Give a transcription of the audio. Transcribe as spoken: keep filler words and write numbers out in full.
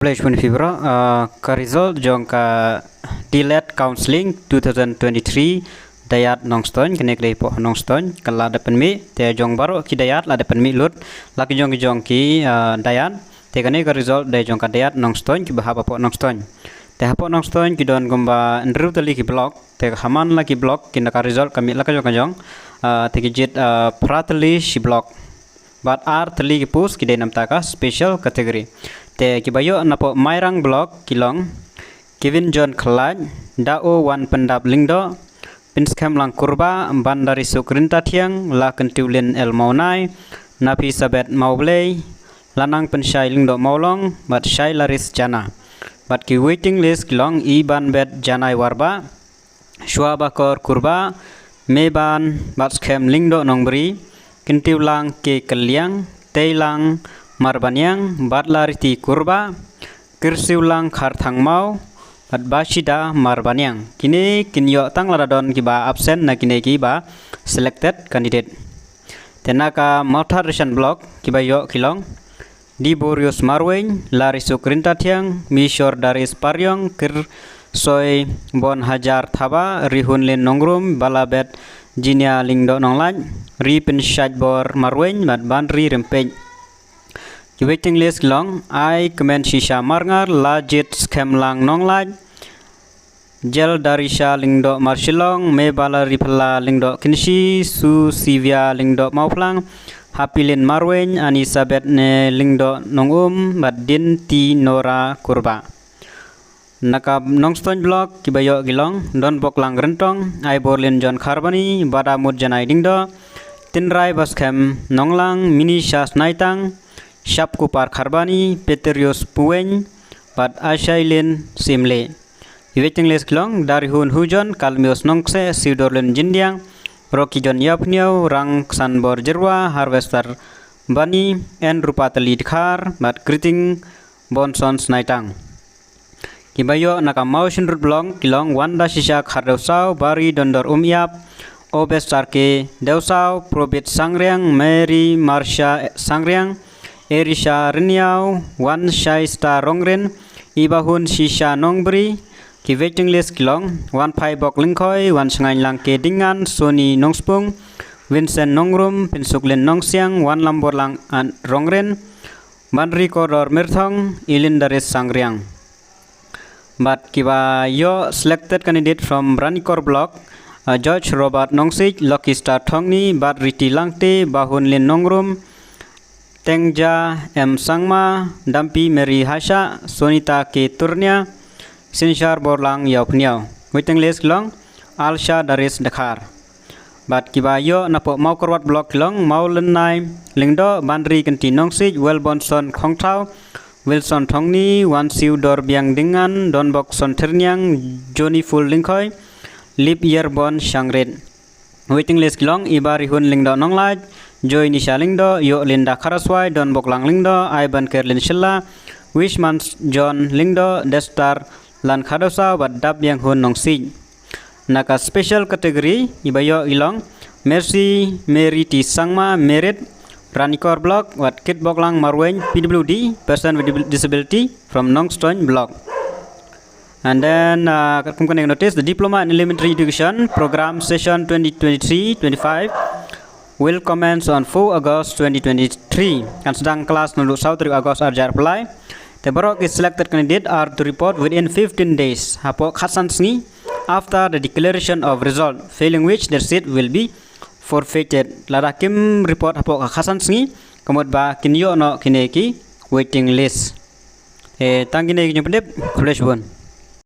Khublei shibun phi baroh, ah, ka result jong ka DELED Counselling two thousand twenty-three Dayat Nongstoiñ, kane ka dei hapoh Nongstoiñ, ka la dep pynmih, te jong baroh ki Dayat la dep pynmih lut, la ki jong ki jong ki, ah, Dayat, te kane ka result dei jong ka Dayat Nongstoiñ, kiba hap hapoh Nongstoiñ. Te hapoh Nongstoiñ ki don kumba hynriew tylli ki block, te ha man la ki block, ki na ka result ka mih la ka jong ka jong, ah, te ki jied, ah, phra tylli shi block. Bad ar tylli ki post ki dei namta ka special category. Te kiba ïoh napoh Mairang block ki long Kevin John Khlaiñ, Dao Wanpyndap Lyngdoh, Pynskhem Lang Kurbah, Bandarisuk Ryntathiang, Lakyntiulin L Mawnai, Naphisabeth Mawblei, Lanangpynshai Lyngdoh Mawlong, bad Shailaris Jana. Bad ki waiting list ki long Ibanbet Janai Warbah, Shuabakor Kurbah, Meban Batskhem Lyngdoh Nongbri, Kyntiulang K Kylliang, Teilang Marbaniang, Batlariti Kurbah, Kyrsiulang Kharthangmaw, bad Bashida Marbaniang. Kine kin ïoh tang lada don kiba absent na kine kiba selected candidate. Te na ka Mawthadraishan block kiba ïoh ki long Diborius Marwein, Larisuk Ryntathiang, Mishor Daris Pariong, Kyrsoi Bonhajar Thabah, Rihunlin Nongrum, Balabet Jinia Lyngdoh Nonglait, Ripynshaitbor Marwein, bad Banri Rympeit. Ki waiting list ki long Aikmen Shisha Marngar, Lajit Skhemlang Nonglait, Jeldarisha Lyngdoh Marshillong, Mebalariphylla Lyngdoh Kynshi, Susivia Lyngdoh Mawphlang, Hapilin Marwein, Anisabeth ne Lyngdoh Nongum, bad Dinti Nora Kurbah. Na ka Nongstoiñ block kiba ïoh ki long Donboklang Ryntong, Aiborlin John Kharbani, Badamut Janai Lyngdoh, Tynrai Baskhem Nonglang, Minisha Snaitang, Shapkupar Kharbani, Peterius Puwein, bad Ashailin Simle. Ki waiting list ki long Darihun Hujon, Kalmius Nongse, Siudorlin Jindiang, Rocky John Ïawphniaw, Rangsanbor Jyrwa, Harvester Bani, N Rupatali Dkhar, bad Kriting Bonson Snaitang. Kiba ïoh na ka Mawshynrut block ki long Wanda Shisha Khardewsaw, Bari Dondor Umïap, Obestar K Dewsaw, Probit Sangriang, Mary Marsha Sangriang, Erisha Ryniaw, Wanshaista Rongrin, Ibahun Shisha Nongbri. Ki waiting list ki long Wanphaibok Lyngkhoi, Wanshngaiñlang K Dingan, Soni Nongspung, Vincent Nongrum, Pynsuklin Nongsiang, Wanlamborlang An Rongrin, Banri Kordor Myrthong, Ilindaris Sangriang. Bad kiba ïoh selected candidate from Ranikor block, uh, George Robert Nongsij, Lucky Star Thongni, Bad Riti Langte, Bahunlin Nongrum, Tengja M Sangma, Dampi Mary Hasha, Sonita K Turnia, Sinshar Borlang Ïawphniaw. Waiting list ki long Alsha Daris Dkhar. Bad kiba ïoh napoh Mawkyrwat block ki long Mawlynnai Lyngdoh, Banri Kynti Nongsij, Welbonson Khongthaw, Wilson Thongni, Wansiu Dorbiang Dingan, Donbokson Thyrniang, Johnny Full Lyngkhoi, Lip Ïerbon Shangrit. Waiting list ki long Ibarihun Lyngdoh Nonglait, Joy Nisha Lyngdoh, Ïoh Linda Kharaswai, Donboklang Lyngdoh, Iban Kerlin Shylla, Wishman John Lyngdoh, Destar Lan Khadewsaw, bad Dap Bianghun Nongsij. Na ka special category, iba ïoh i long Mercy Mary T Sangma, Merit, Ranikor Block, bad Kitboklang Marwein, P W D, Person with Disability, from Nongstoiñ Block. And then, uh, kum kane notice, the Diploma in Elementary Education Program Session twenty twenty-three twenty-five will commence on four August twenty twenty-three. Kan sdang klas naduh saw tarik August ar hajar arphew lai. Te baroh ki selected candidate are to report within fifteen days, hapoh khatsan sngi, after the declaration of result, failing which their seat will be forfeited. Lada kim report hapoh ka khatsan sngi, ka mut ba kin ïoh noh kine ki waiting list. Eh, tang kine ki jingpyndep, khublei shibun.